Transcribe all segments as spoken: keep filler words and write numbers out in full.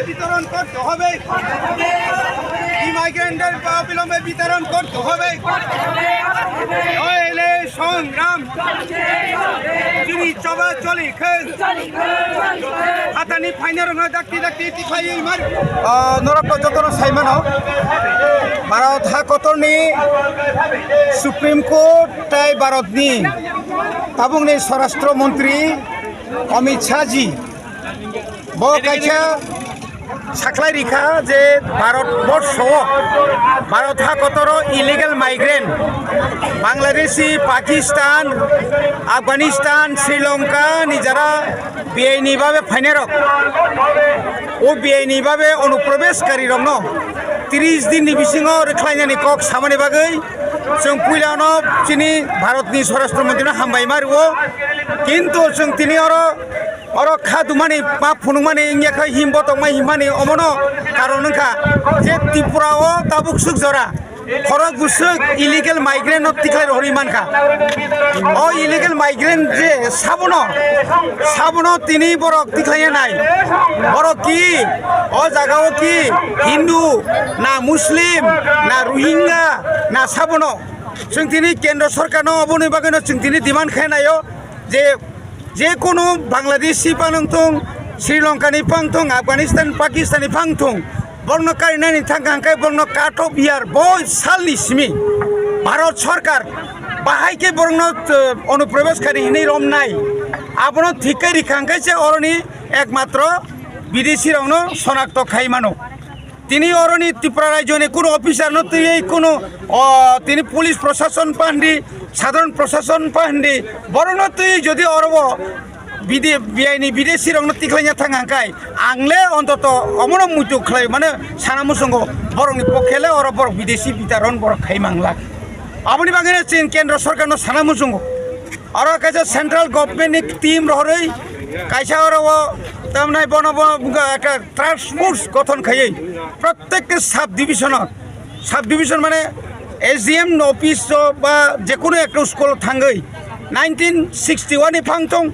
বিতরণ করতে হবে। ইমাইগ্রেন্টদের অবিলম্বে বিতরণ করতে হবে। নইলে সংগ্রাম chini choba choli khe. Hatani phaina rwna dakti dakti tikhai mar. Ah, norok to jotono saimano. Bharat ha kotorni Supreme Court tai Bharatni tabukni Swarashtra Mantri Amit Shah ji bo kaisa sakhlai rikha je Bharat borsho, Bharat ha kotoro illegal migrant, Bangladeshi, Pakistan, Afghanistan, Sri Lanka ni jara biaini babe phainai rok, o biaini babe onuprobeshkari rokno tris din ni bisingo rwkhlainani kok samani bagwi chwng puilano chini Bharatni Swarashtra Mantri no hambai ma rwo, kintu chwng tini oro Oro kha dumani, ma phunukmani, wngya khe him botokma himmani, omono karon wngkha je Tripura o tabuk swk jora khorok bwswk illegal migrant no tikhlai rohorwi mankha. O illegal migrant je sabono, sabono tini borok tikhlaiya nai. Borok ki, o jaga o ki Hindu, na Muslim, na Rohingya, na sabono. Chwng tini Kendra Sorkar no oboni bagwi no chwng tini demand khe naio je je kono Bangladeshi phano wngthung, Sri Lanka ni phano wngthung, Afghanistan, Pakistan ni phano wngthung, borokno karinani thangkha hwnkhe borokno cut off year bo salni simi Bharat Sorkar bahai khe borokno, uh, onuprobeshkari hinwi romnai. Abono thik khe rikha hwnkhe se oroni ekmatro bidesi rokno sonakto khai mano. Tini oroni Tripura rajyoni kuno officer no twiwi kuno, o, tini police proshashon pa hindi, sadharon proshashon pa hindi, borokno twiwi jodi oro o bide-, biaini bidesi rokno tikhlaina thang hangkai, ang le ontoto omono muitu khlai mane sana muchungo borokni pokhe le oro borok bidesi bitaron borok khai manglak. Aboni bagwi no chini Kendra Sorkar no sana muchungo. Oro kaisa central government ni team rohorwi kaisa oro o tamnai bono bo wngkha ekta task force gothon khaiwi protek sub division o, sub division mane S D M office o ba jekunu ekta school o thangwi nineteen sixty one ni phang thung,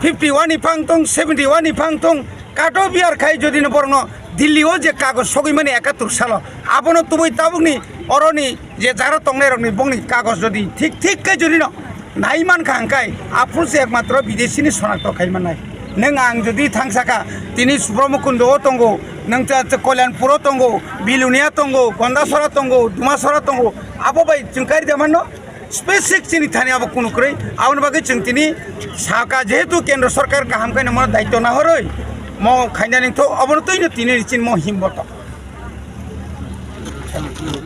fifty one ni phang thung, seventy one ni phang thung, cut off year khai jodi no borokno Delhi o je kagoj sogwi mani ekattor salo abono tubui tabukni oroni je jaro tongnai rokni bongni kagoj jodi thik thik khe jodi no nai mankha hwnkhe aphuru se ekmatro bidesi ni sonakto khai mannai. Nwng ang jodi thangsa kha, tini Subramukundo o tongo, nwng cha, cha Kalyanpur o tongo, Bilonia tongo, Gandachara tongo, Dumasara tongo, abo bai chwng kari de manno specific chini thani abo kunu kwrwi. Aboni bagwi chwng tini saka jehetu Kendra Sorkar kaham khe no mono daityo nahorwi mo khainani thok abono twino tini richin mo himboto.